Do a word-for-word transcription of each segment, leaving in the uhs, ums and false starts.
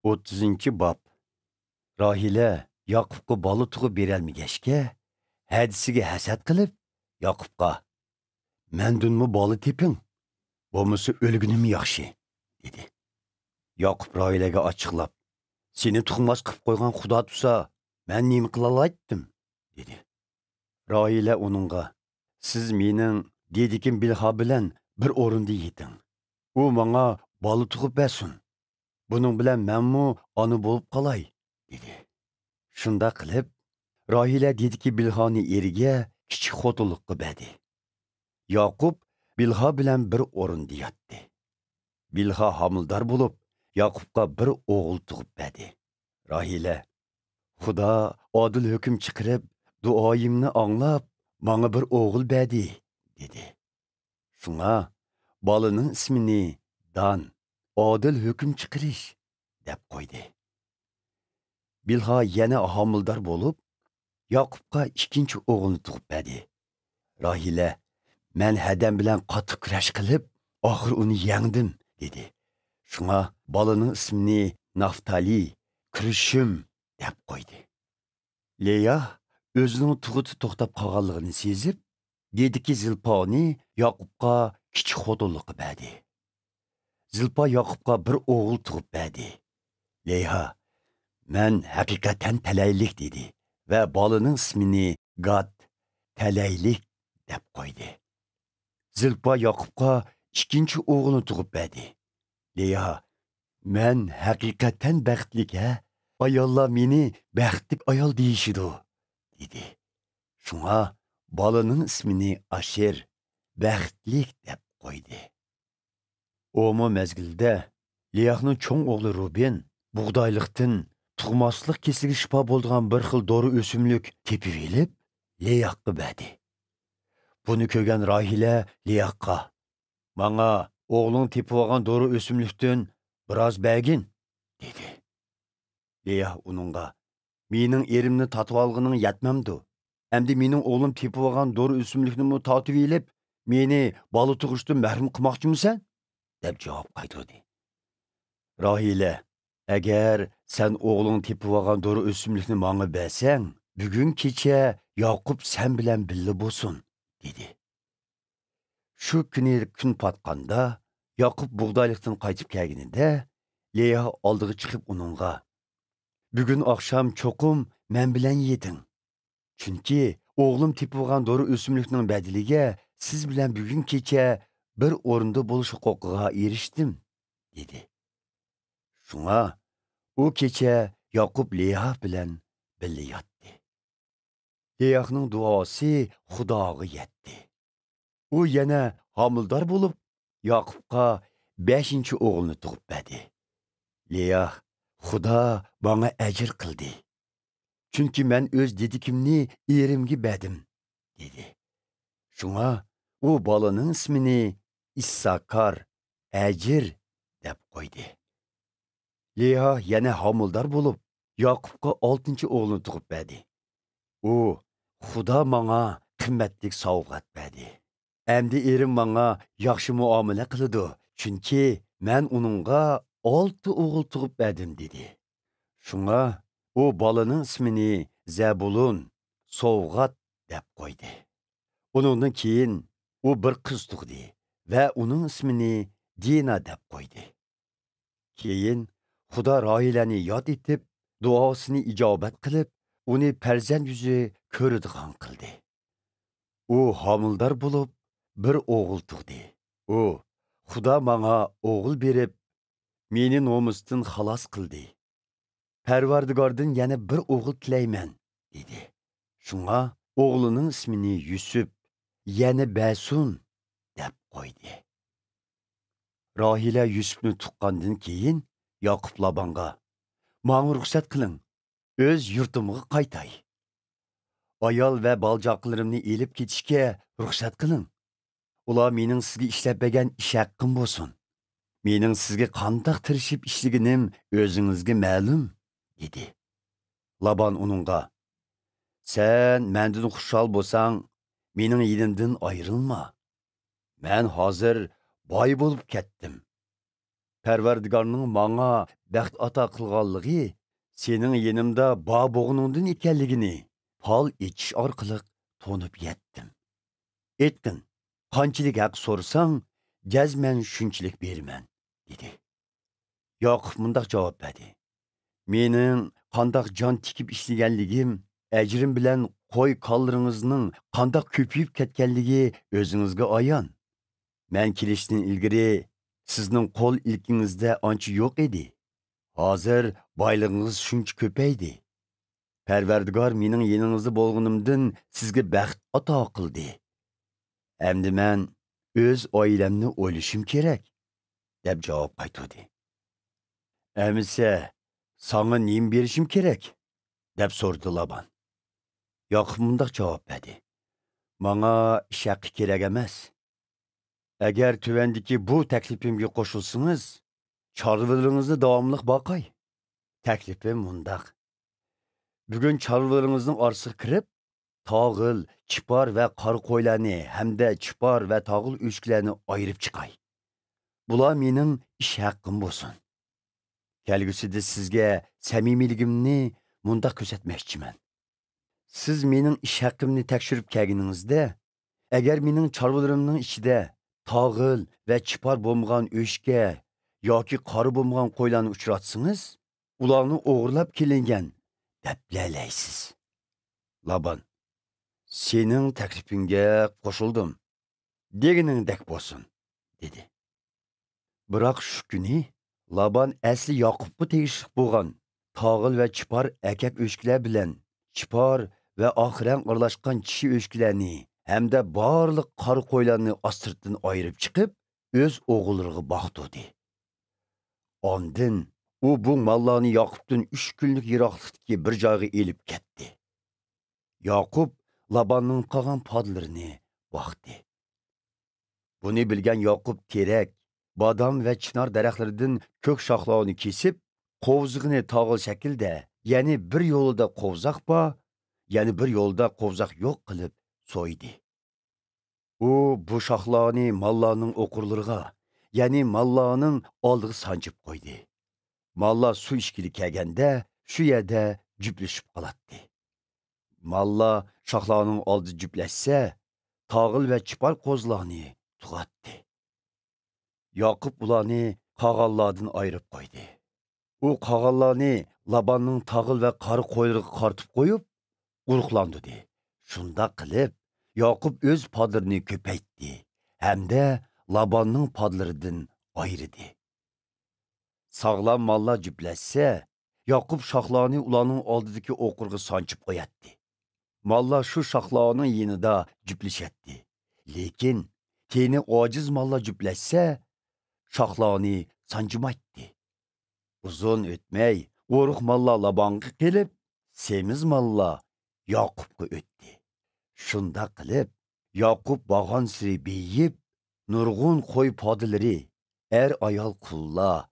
ئوتتۇزىنچى باب. راھىلە ياقۇپقا بالا تۇغۇپ بېرەلمىگەچكە، ھەدىسىگە ھەسەت قىلىپ، ياقۇپقا، «مەندىنمۇ بالا تېپىڭ، بولمىسا ئۆلگىنىم ياخشى» دېدى. ياقۇپ راھىلەگە ئاچچىقلاپ، «سېنى تۇغماس قىلىپ قويغان خۇدا تۇرسا، مەن نېمە قىلالايتتىم؟» دېدى. راھىلە ئۇنىڭغا، «سىز مېنىڭ دېدىكىم بىلھا بىلەن بىر ئورۇندا يېتىڭ. ئۇ ماڭا بالا تۇغۇپ بەرسۇن. بۇنىڭ بىلەن مەنمۇ ئانا بولۇپ قالاي» دېدى. شۇنداق قىلىپ، راھىلە دېدىكى بىلھانى ئېرىگە كىچىك خوتۇنلۇققا بەردى. ياقۇپ بىلھا بىلەن بىر ئورۇندا ياتتى. بىلھا ھامىلىدار بولۇپ، ياقۇپقا بىر ئوغۇل تۇغۇپ بەردى. راھىلە، «خۇدا ئادىل ھۆكۈم چىقىرىپ، دۇئايىمنى ئاڭلاپ، ماڭا بىر ئوغۇل بەردى» دېدى. شۇڭا بالىنىڭ ئىسمىنى دان، ئادىل ھۆكۈم چىقىرىش، دەپ قويدى. بىلھا يەنە ھامىلىدار بولۇپ، ياقۇپقا ئىككىنچى ئوغۇلنى تۇغۇپ بەردى. راھىلە، «مەن ھەدەم بىلەن قاتتىق كۈرەش قىلىپ، ئاخىر ئۇنى يەڭدىم» دېدى. شۇڭا بالىنىڭ ئىسمىنى نافتالى، كۈرشۈم، دەپ قويدى. لېيا ئۆزىنىڭ تۇغۇتى توختاپ قالغانلىقىنى سېزىپ، دېدىكى زىلپانى ياقۇپقا كىچىك خوتۇنلۇققا بەردى. زىلپا ياقۇپقا بىر ئوغۇل تۇغۇپ بەردى. لېيا، «مەن ھەقىقەتەن تەلەيلىك» دېدى ۋە بالىنىڭ ئىسمىنى گاد، تەلەيلىك، دەپ قويدى. زىلپا ياقۇپقا ئىككىنچى ئوغۇلنى تۇغۇپ بەردى. لېيا، «مەن ھەقىقەتەن بەختلىك ھە، ئاياللار مېنى بەختلىك ئايال دېيىشىدۇ» دېدى. شۇڭا بالىنىڭ ئىسمىنى ئاشېر، بەختلىك، دەپ قويدى. ئومۇ مەزگىلدە لېياھنىڭ چوڭ ئوغلى روبىن بۇغدايلىقتىن تۇغماسلىق كېسىلىگە شىپا بولىدىغان بىر خىل دورا ئۆسۈملۈك تېپىۋېلىپ، لېياھقا بەردى. بۇنى كۆرگەن راھىلە لېياھقا، «ماڭا ئوغلۇڭ تېپىۋالغان دورا ئۆسۈملۈكتىن بىراز بەرگىن» دېدى. لېياھ ئۇنىڭغا، «مېنىڭ ئېرىمنى تارتىۋالغىنىڭ يەتمەمدۇ؟ ئەمدى مېنىڭ ئوغلۇم تېپىۋالغان دورا ئۆسۈملۈكنىمۇ تارتىۋېلىپ، مېنى بالا تۇغۇشتىن مەھرۇم قىلماقچىمۇسەن؟» دەپ جاۋاب قايتۇردى. راھىلە، «ئەگەر سەن ئوغلۇڭ تېپىۋالغان دورا ئۆسۈملۈكنى ماڭا بەرسەڭ، بۈگۈن كېچە ياقۇپ سەن بىلەن بىللە بولسۇن» دېدى. شۇ كۈنى كۈن پاتقاندا، ياقۇپ بۇغدايلىقتىن قايتىپ كەلگىنىدە، لېيا ئالدىغا چىقىپ ئۇنىڭغا، «بۈگۈن ئاخشام چوقۇم مەن بىلەن يېتىڭ. چۈنكى ئوغلۇم تېپىۋالغان دورا ئۆسۈملۈكنىڭ بەدىلىگە سىز بىلەن بۈگۈن كېچە بىر ئورۇندا بولۇش ھوقۇقىغا ئېرىشتىم» دېدى. شۇڭا ئۇ كېچە ياقۇپ لېيا بىلەن بىللە ياتتى. لېياھنىڭ دۇئاسى خۇداغا يەتتى. ئۇ يەنە ھامىلىدار بولۇپ، ياقۇپقا بەشىنچى ئوغلىنى تۇغۇپ بەردى. لېياھ، «خۇدا ماڭا ئەجىر قىلدى. چۈنكى مەن ئۆز دېدىكىمنى ئېرىمگە بەردىم» دېدى. شۇڭا ئۇ بالىنىڭ ئىسمىنى ئىسساكار، ئەجىر، دەپ قويدى. لېيا يەنە ھامىلىدار بولۇپ، ياقۇپقا ئالتىنچى ئوغلىنى تۇغۇپ بەردى. ئۇ، «خۇدا ماڭا قىممەتلىك سوۋغات بەردى. ئەمدى ئېرىم ماڭا ياخشى مۇئامىلە قىلىدۇ، چۈنكى مەن ئۇنىڭغا ئالتە ئوغۇل تۇغۇپ بەردىم» دېدى. شۇڭا ئۇ بالىنىڭ ئىسمىنى زەبۇلۇن، سوۋغات، دەپ قويدى. ئۇنىڭدىن كېيىن ئۇ بىر قىز تۇغدى ۋە ئۇنىڭ ئىسمىنى دىنا دەپ قويدى. كېيىن خۇدا راھىلەنى ياد ئېتىپ، دۇئاسىنى ئىجابەت قىلىپ، ئۇنى پەرزەنت يۈزى كۆرىدىغان قىلدى. ئۇ ھامىلىدار بولۇپ، بىر ئوغۇل تۇغدى. ئۇ، «خۇدا ماڭا ئوغۇل بېرىپ، مېنى نومۇستىن خالاس قىلدى. پەرۋەردىگاردىن يەنە بىر ئوغۇل تىلەيمەن» دېدى. شۇڭا ئوغلىنىڭ ئىسمىنى يۈسۈپ، يەنى بەسۇن، دەپ قويدى. راھىلە يۈسۈپنى تۇغقاندىن كېيىن، ياقۇپ لابانغا، «ماڭا رۇخسەت قىلىڭ، ئۆز يۇرتۇمغا قايتاي. ئايال ۋە بالا-چاقىلىرىمنى ئېلىپ كېتىشكە رۇخسەت قىلىڭ. ئۇلار مېنىڭ سىزگە ئىشلەپ بەرگەن ئىش ھەققىم بولسۇن. مېنىڭ سىزگە قانداق تىرىشىپ ئىشلىگىنىم ئۆزىڭىزگە مەلۇم» دېدى. لابان ئۇنىڭغا، «سەن مەندىن خۇشال بولساڭ، مېنىڭ يېنىمدىن ئايرىلما. مەن ھازىر باي بولۇپ كەتتىم. پەرۋەردىگارنىڭ ماڭا بەخت ئاتا قىلغانلىقى سېنىڭ يېنىمدا بار بولغىنىڭدىن ئىكەنلىكىنى پال ئېچىش ئارقىلىق تونۇپ يەتتىم. ئېيتقىن، قانچىلىك ھەق سورىساڭ، جەزمەن شۇنچىلىك بېرىمەن، دېدى. ياقۇپ مۇنداق جاۋاب بەردى: مېنىڭ قانداق جان تىكىپ ئىشلىگەنلىكىم، ئەجرىم بىلەن قوي-كالىلىرىڭىزنىڭ قانداق كۆپىيىپ كەتكەنلىكى ئۆزىڭىزگە ئايان. مەن كېلىشتىن ئىلگىرى سىزنىڭ قول ئىلكىڭىزدە ئانچە يوق ئىدى. ھازىر بايلىقىڭىز شۇنچە كۆپەيدى. پەرۋەردىگار مېنىڭ يېنىڭىزدا بولغىنىمدىن سىزگە بەخت ئاتا قىلدى. ئەمدى مەن ئۆز ئائىلەمنى ئويلىشىم كېرەك، دەپ جاۋاب قايتۇردى. ئەمىسە، ساڭا نېمە بېرىشىم كېرەك؟ دەپ سورىدى لابان. ياقۇپ مۇنداق جاۋاب بەردى: ماڭا ئىش ھەققى كېرەك ئەمەس. ئەگەر تۆۋەندىكى بۇ تەكلىپىمگە قوشۇلسىڭىز، چارۋىلىرىڭىزنى داۋاملىق باقاي. تەكلىپىم مۇنداق: بۈگۈن چارۋىلىرىڭىزنىڭ ئارىسىغا كىرىپ، تاغىل، چىپار ۋە قارا قويلارنى ھەمدە چىپار ۋە تاغىل ئۆچكىلەرنى ئايرىپ چىقاي. بۇلار مېنىڭ ئىش ھەققىم بولسۇن. كەلگۈسىدە سىزگە سەمىمىيلىكىمنى مۇنداق كۆرسەتمەكچىمەن. سىز مېنىڭ ئىش ھەققىمنى تەكشۈرۈپ كەلگىنىڭىزدە، ئەگەر مېنىڭ چارۋىلىرىمنىڭ ئىچىدە تاغىل ۋە چىپار بولمىغان ئۆچكە ياكى قارا بولمىغان قويلارنى ئۇچراتسىڭىز، ئۇلارنى ئوغرىلاپ كېلىنگەن دەپلەلەيسىز. لابان: سېنىڭ تەكلىپىڭگە قوشۇلدۇم. دېگىنىڭدەك بولسۇن، دېدى. بىراق شۇ كۈنى لابان ئەسلى ياقۇپقا تېگىشلىك بولغان تاغىل ۋە چىپار ئەركەك ئۆچكىلەر بىلەن چىپار ۋە ئاق رەڭ ئارىلاشقان چىشى ئۆچكىلەرنى ھەمدە بارلىق قارا قويلارنى ئاستىرتىن ئايرىپ چىقىپ، ئۆز ئوغۇللىرىغا باقتۇردى. ئاندىن ئۇ بۇ ماللارنى ياقۇپتىن ئۈچ كۈنلۈك يىراقلىقتىكى بىر جايغا ئېلىپ كەتتى. ياقۇپ لاباننىڭ قالغان پادىلىرىنى باقتى. بۇنى بىلگەن ياقۇپ تېرەك، بادام ۋە چىنار دەرەخلىرىدىن كۆك شاخلارنى كېسىپ، قوۋزىقىنى تاغىل شەكىلدە، يەنى بىر يولىدا قوۋزاق بار، يەنە بىر يولىدا قوۋزاق يوق قىلىپ سويدى. ئۇ بۇ شاخلارنى ماللارنىڭ ئوقۇرلىرىغا، يەنى ماللارنىڭ ئالدىغا سانجىپ قويدى. ماللار سۇ ئىچكىلى كەلگەندە، شۇ يەردە جۈپلىشىپ قالاتتى. ماللار شاخلارنىڭ ئالدىدا جۈپلەشسە، تاغىل ۋە چىپار قوزىلارنى تۇغاتتى. ياقۇپ ئۇلارنى قالغانلاردىن ئايرىپ قويدى. ئۇ قالغانلارنى لاباننىڭ تاغىل ۋە قارا قويلىرىغا قارىتىپ قويۇپ، ئۇرۇقلاندۇردى. شۇنداق قىلىپ، ياقۇپ ئۆز پادىلىرىنى كۆپەيتتى ھەمدە لاباننىڭ پادىلىرىدىن ئايرىدى. ساغلام ماللار جۈپلەشسە، ياقۇپ شاخلارنى ئۇلارنىڭ ئالدىدىكى ئوقۇرغا سانچىپ قوياتتى. ماللار شۇ شاخلارنىڭ يېنىدا جۈپلىشەتتى. لېكىن تېنى ئاجىز ماللار جۈپلەشسە، شاخلارنى سانجىمايتتى. ئۇزۇن ئۆتمەي، ئورۇق ماللار لابانغا قېلىپ، سېمىز ماللار ياقۇپقا ئۆتتى. شۇنداق قىلىپ، ياقۇپ بارغانسېرى بېيىپ، نۇرغۇن قوي پادىلىرى، ئەر-ئايال قۇللار،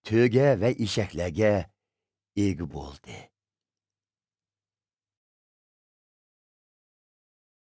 تۆگە ۋە ئېشەكلەرگە ئىگە بولدى.